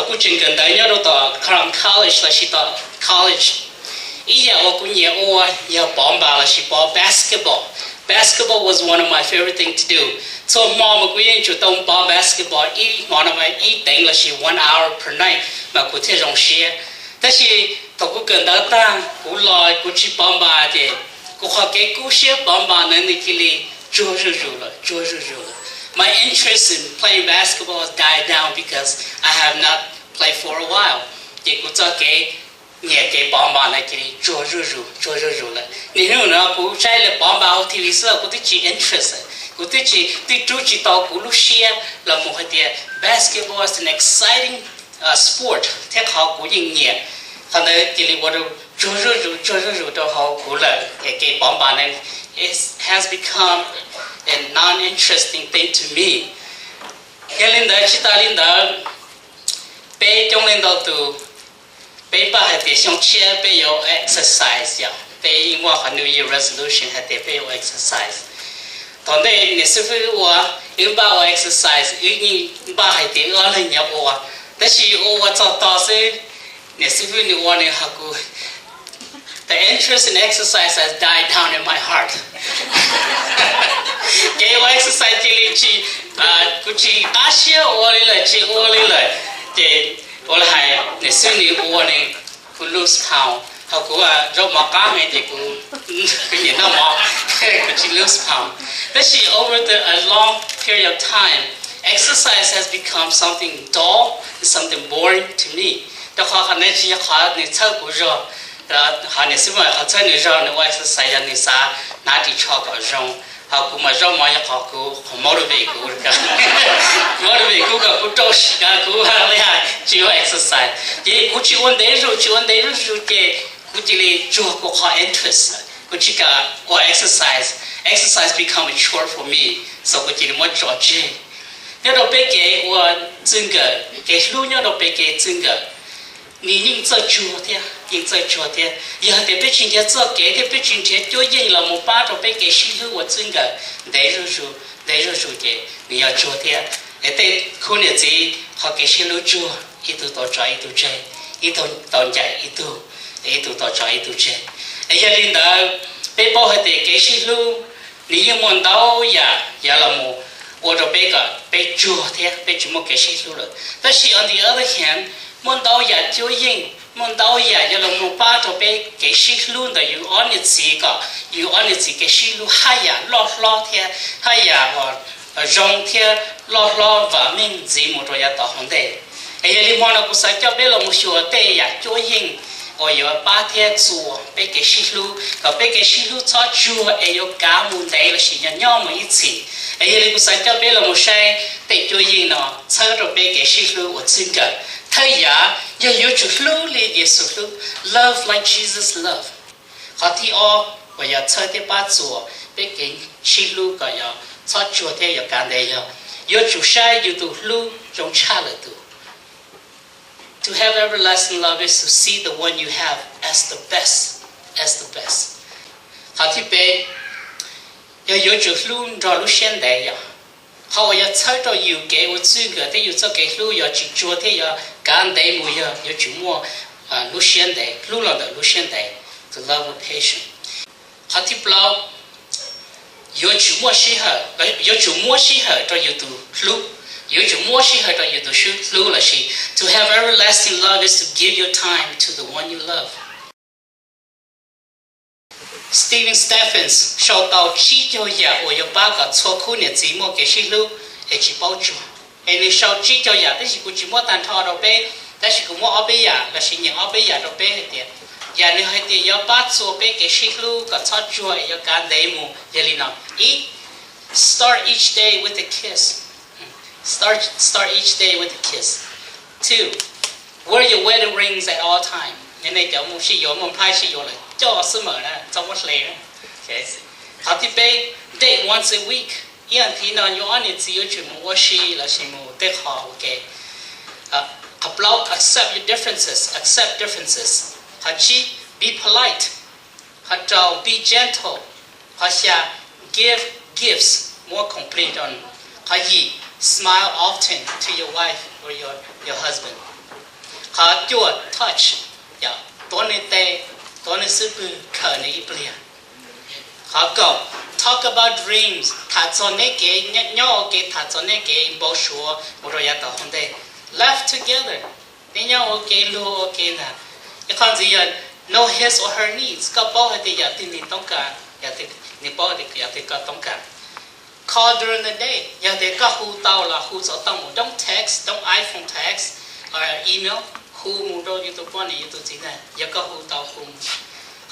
Kuv tseem kawm ntawv nyob rau tom college lossis tom college, ib yam uas kuv nyiam ua yog pov npas lossis pov basketball. Basketball was one of my favorite thing to do. Txhua hmo mas kuv yeej tsum tau pov basketball ib hmo no mas ib teev lossis one hour per night mas kuv thiaj zoo siab. Tab sis thaum kuv kawm ntawv tag kuv los kuv tsis pov npas ces kuv qhov kev kub siab pov npas ntawd nws cia li tsuag zuj zus lawm, tsuag zuj zus lawm. My interest in playing basketball died down because I have not played for a while. Ces kuv txoj kev nyiam kev pov npas ntawd cia li tsuag zuj zus, tsuag zuj zus lawm. Niaj hnub no kuv saib lawv pov npas hauv T V xwb los kuv twb tsis interest, kuv twb tsis, twb rub tsis tau kuv lub siab los mus hais tias basketball is an exciting sport thiab qhov kuv yeej nyiam. Qhov ntawd cia li ua rau tsuag zuj zus, tsuag zuj zus rau hauv kuv lawm es kev pov npas ntawd it has become a non-interesting thing to me. Yog li ntawd tsis tas li ntawd, peb coob leej ntau tus peb npaj hais tias xyoo tshiab peb yuav exercise, yog peb yeej muaj qhov New Year resolution hais tias peb yuav exercise. Thaum ntej niam xib fwb wb ua, wb npaj ua exercise, wb yeej npaj hais tias wb ob leeg yuav ua, tab sis ua ua txog tog xwb, niam xib fwb nws ua nws ho kuv, the interest in exercise has died down in my heart. Kev ua exercise cia li tsis, kuv tsis qab siab ua li lawm, tsis ua li lawm. Ces ua li hais niam xib fwb nws ua nws, kuv lose pound, ho kuv zaub mov qab me ces kuv, kuv nyiam noj mov, kuv tsis lose pound. Tab sis over the a long period of time, exercise has become something dull and something boring to me. Rau qhov qhov ntawd tsis yog qhov nws txhawb kuv zog, ho niam xib fwb mas qhov txhawb nws zog nws ua exercise yog nws xav hnav ris tsho kom zoo, ho kuv mas zaub mov yog qhov kuv qhov motivate kuv, motivate kuv kom kuv rau siab, kuv li hais tsis ua exercise. Ces kuv tsis ua ntev zuj zus, tsis ua ntev zuj zus ces kuv cia li tsuag kuv qhov interest, kuv tsis kam ua exercise. Exercise become a chore for me, so kuv cia li muab tso tseg. Nyob rau peb kev ua txij nkawm, kev hlub nyob rau peb kev txij nkawm, nws yeej txawj tsuag thiab, yeej txawj tsuag thiab. Yog hais tias peb tsis nrhiav txoj kev thiab peb tsis nrhiav cuab yeej los mus pab rau peb kev sib hlub ua txij nkawm ntev zuj zus, ntev zuj zus ces nws yuav tsuag thiab. Es tej khub niam txiv qhov kev sib hlub tsuag, ib tug tau tso ib tug tseg, ib tug tau ncaim ib tug, ib tug tau tso ib tug tseg. Es yog li ntawd, peb paub hais tias kev sib hlub nws yeej muaj ntau yam yuav los mus ua rau peb kom peb tsuag thiab peb tsis muaj kev sib hlub lawm. Tab sis on the other hand, muaj ntau yam cuab yeej, muaj ntau yam yuav los mus pab rau peb kev sib hlub ntawm yus ob niam txiv kom yus ob niam txiv kev sib hlub haj yam loj hlob thiab haj yam uas zoo thiab loj hlob vam meej ntxiv mus rau yav tom hauv ntej. Es yog li hmo no kuv xav coj peb los mus xyuas tej yam cuab yeej uas yuav pab thiab txuas peb kev sib hlub kom peb kev sib hlub txhob tsuag es yuav kav mus ntev lossis nyob nyob mus ib txhis. Es yog li kuv xav coj peb los mus saib tej cuab yeej no txhawb rau peb kev sib hlub uas txij nkawm. Thawj yam yog yuav tsum hlub li Yexus hlub, love like Jesus love. Qhov thib ob uas yog txhawb thiab pab txuas peb kev sib hlub kom yog txhob tsuag thiab yog kav ntev yog yuav tsum saib yus tus hlub zoo tshaj lwm tus. To have everlasting love is to see the one you have as the best, as the best. Qhov thib peb yog yuav tsum hlub nrog lub siab ntev yom. Qhov uas yog txhawb rau yus kev ua txij nkawm thiab yus txoj kev hlub yog tsis tsuag thiab yog kav ntev mus yog yuav tsum muaj lub siab ntev, hlub los ntawm lub siab ntev, the love of patience. Qhov thib plaub, yuav tsum muaj sij hawm, yuav tsum muab sij hawm rau yus tus hlub, yuav tsum muab sij hawm rau yus tus hlub lossis to have everlasting love is to give your time to the one you love. Steven Stephens sau tau tsib caug yam uas yuav pab kom txhua khub niam txiv muaj kev sib hlub es tsis paub tsuag. Es nws sau tsib caug yam tab sis kuv tsis muab tag nrho rau peb, tab sis kuv muab ob peb yam lossis nyeem ob peb yam rau peb hais tias, yam nws hais tias yuav pab txuas peb kev sib hlub kom txhob tsuag es yuav kav ntev mus yog li no: ib, start each day with a kiss. Start, start each day with a kiss. Two, wear your wedding rings at all time. Yog nej cov mus sib yuav, muaj nplhaib sib yuav lawm coj xwb mas na, txhob muab hle. Qhov thib peb, date once a week. Ib as thiv no yus ob niam txiv yuav tsum mus ua si lossis mus tej qho ua ke. Qhov plaub, accept your differences, accept differences. Qhov tsib, be polite. Qhov rau, be gentle. Qhov xya, give gifts, muab khoom plig rau. Qhov yim, smile often to your wife or your, your husband. Qhov cuaj, touch, yog tuav nws tes, tuav nws xub pwg, khawm nws ib pliag. Qhov kaum, talk about dreams, tham txog neb kev nyob ua ke, tham txog neb kev npau suav mus rau yav tom hauv ntej. Laugh together, neb nyob ua ke, luag ua ke ntag. Ib qho ntxiv yog know his or her needs, koj paub hais tias yam twg nws toob kas, yam twg nws paub tias yam twg koj toob kas. Call during the day, yog tias koj hu tau los hu xov tooj mus, don't text, don't iPhone text or email, hu mus rau yus tus poj niam yus tus txiv ntag, yog koj hu tau hu mus.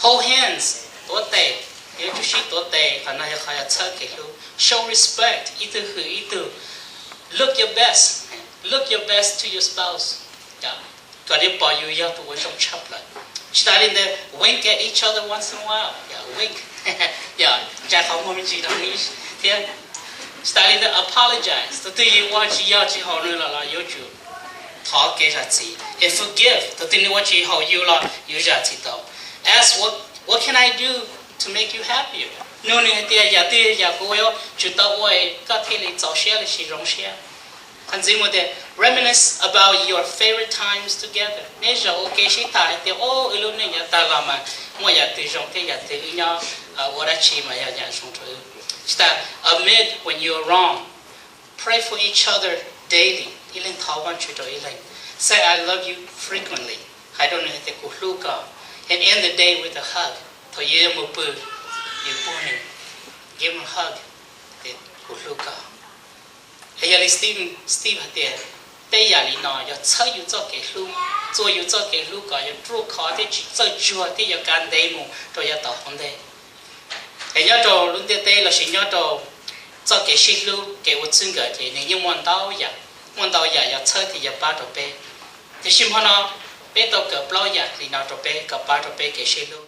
Hold hands, tuav tes, yuav tsum sib tuav tes, qhov no yog qhov yog txhawb kev hlub. Show respect, ib tug hwm ib tug. Look your best, look your best to your spouse, kom nws pom yus yog tus uas zoo tshaj plaws. Tsis tas li ntawd, wink at each other once in a while, yog wink, yog ntsa qhov muag me ntsis rau nws thiab. Tsis tas li ntawd, apologize, tus twg yus ua tsis yog tsis haum nws los los yuav tsum thov kev zam txim, and forgive, tus twg nws ua tsis haum yus los yuav zam txim tau. Ask what, what can I do to make you happier? Nug nws hais tias yam twg yam kuv yuav tsum tau ua koj thiaj li txaus siab los sis zoo siab. Qhov ntxiv mus tias reminisce about your favorite times together, neb zaum ua ke sib tham hais tias, o, wb lub neej yav tag los mas muaj yam twg zoo thiab yam twg wb nyob ua dab tsi mas yog yam zoo rau wb. Tsis tas, admit when you are wrong, pray for each other daily, ib leeg thov Vajtswv rau ib leeg. Say I love you frequently, hais rau nws hais tias kuv hlub koj. And end the day with a hug, thaum yus yuav mus pw, yus pub nws give him a hug, kuv hlub koj. Es yog li Steve, Steve hais tias tej yam li no yog txhawb yus txoj kev hlub, txuas yus txoj kev hlub kom yus ruaj khov thiab tsis txawj tsuag thiab yuav kav ntev mus rau yav tom hauv ntej. Es nyob rau lub ntiaj teb los sis nyob rau txoj kev sib hlub kev ua txij nkawm ces nws yeej muaj ntau yam, muaj ntau yam yog txhawb thiab yuav pab rau peb. Tiam sis hmo no peb tau kawm plaub yam li no rau peb kom pab rau peb kev sib hlub.